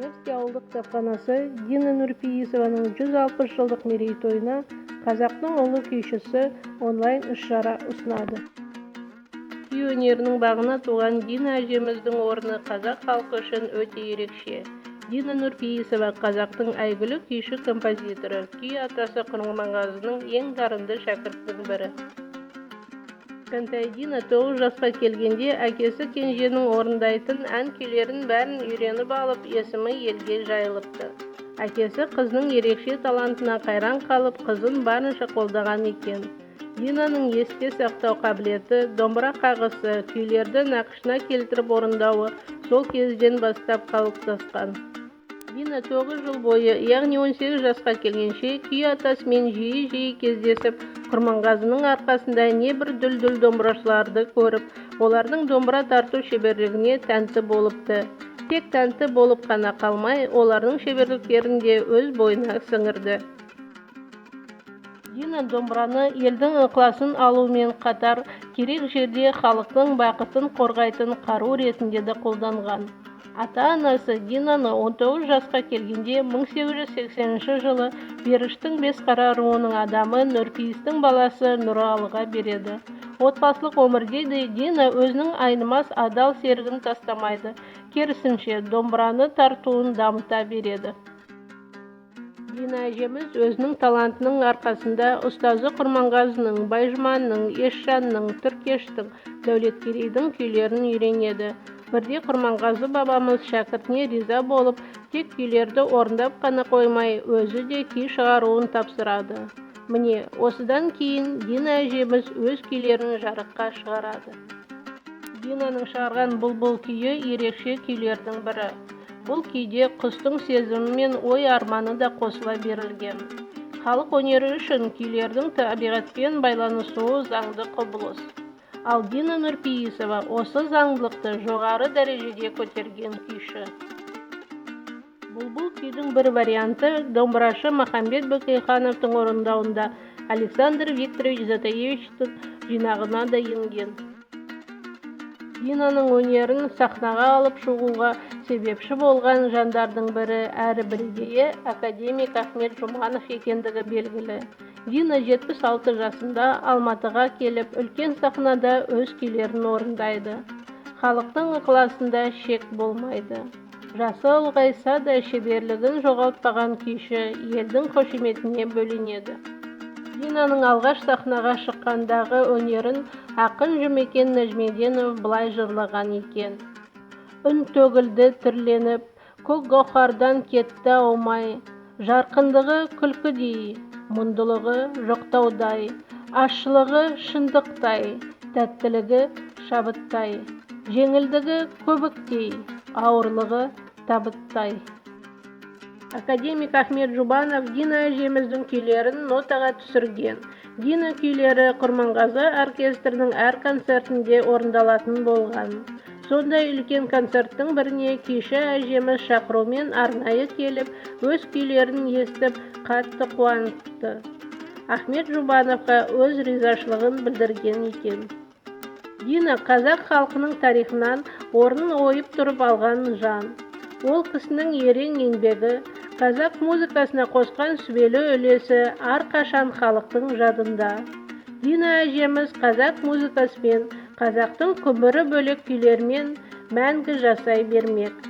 Невский ауылдық кітапханасы Дина Нұрпейісованың 160 жылдық мерейтойына қазақтың ұлы күйшісі онлайн іс-шара ұсынады. Күй өнерінің бағына туған Дина әжеміздің орны қазақ халқы үшін өте ерекше. Дина Нұрпейісова – қазақтың әйгілі күйші-композиторы, күй атасы Құрманғазының ең дарынды шәкіртінің бірі. Кішкентай Дина 9 жасқа келгенде әкесі Кенженің орындайтын ән-күйлерін бәрін үйреніп алып, есімі елге жайылыпты. Әкесі қызының ерекше талантына қайран қалып, қызын барынша қолдаған екен. Динаның есте сақтау қабілеті, домбыра қағысы, күйлерді нақышына келтіріп орындауы сол кезден бастап қалыптасқан. Дина 9 жыл бойы, яғни 18 жасқа келгенше күй атасымен жиі-жиі кездесіп, Құрманғазының арқасында небір дүлдүл домбырашыларды көріп, олардың домбыра тарту шеберлігіне тәнті болыпты. Тек тәнті болып қана қалмай, олардың шеберліктерін де өз бойына сіңірді. Дина домбыраны елдің ықыласын алумен қатар, керек жерде халықтың бақытын қорғайтын қару ретінде де қолданған. Ата-анасы Динаны 19 жасқа келгенде 1880 жылы Беріштің Бесқара руының адамы Нұрпейістің баласы Нұралыға береді. Отбасылық өмірде де Дина өзінің айнымас адал серігін тастамайды, керісінше домбыраны тартуын дамыта береді. Дина әжеміз өзінің талантының арқасында ұстазы Құрманғазының, Байжұманның, Есжанның, Түркештің, Дәулеткерейдің күйлерін үйренеді. Бірде Құрманғазы бабамыз шәкіртіне риза болып, тек күйлерді орындап қана қоймай, өзі де күй шығаруын тапсырады. Міне, осыдан кейін Дина әжеміз өз күйлерін жарыққа шығарады. Динаның шығарған «Бұлбұл» күйі ерекше күйлердің бірі. Бұл күйде құстың сезімі мен ой арманы да қосыла берілген. Халық өнері үшін күйлердің табиғатпен байланысуы заңды құбылыс. Ал Дина Нұрпейісова осы заңдылықты жоғары дәрежеде көтерген күйші. «Бұлбұл» күйдің бір варианты домбырашы Махамбет Бөкейхановтың орындауында Александр Викторович Затаевичтің жинағына да енген. Динаның өнерін сахнаға алып шығуға себепші болған жандардың бірі әрі бірегейі академик Ахмет Жұбанов екендігі белгілі. Дина 76 жасында Алматыға келіп, үлкен сахнада өз күйлерін орындайды. Халықтың ықыласында шек болмайды. Жасы ұлғайса да шеберлігін жоғалтпаған күйші елдің қошеметіне бөленеді. Динаның алғаш сахнаға шыққандағы өнерін ақын Жұмекен Нәжімеденов былай жырлаған екен: Үн төгілді түрленіп, көк гауһардан кетті аумай, жарқындығы күлкідей, мұңдылығы жоқтаудай, ащылығы шындықтай, тәттілігі шабыттай, жеңілдігі көбіктей, ауырлығы табыттай. Академик Ахмет Жұбанов Дина әжеміздің күйлерін нотаға түсірген. Дина күйлері Құрманғазы оркестрінің әр концертінде орындалатын болған. Сондай үлкен концерттің біріне күйші әжеміз шақырумен арнайы келіп, өз күйлерін естіп, қатты қуаныпты. Ахмет Жұбановқа өз ризашылығын білдірген екен. Дина қазақ халқының тарихынан орнын ойып тұрып алған жан. Ол кісінің ерен еңбегі, қазақ музыкасына қосқан сүбелі үлесі әрқашан халықтың жадында. Дина әжеміз қазақ музыкасымен, қазақтың күмбірі бөлек күйлерімен мәңгі жасай бермек.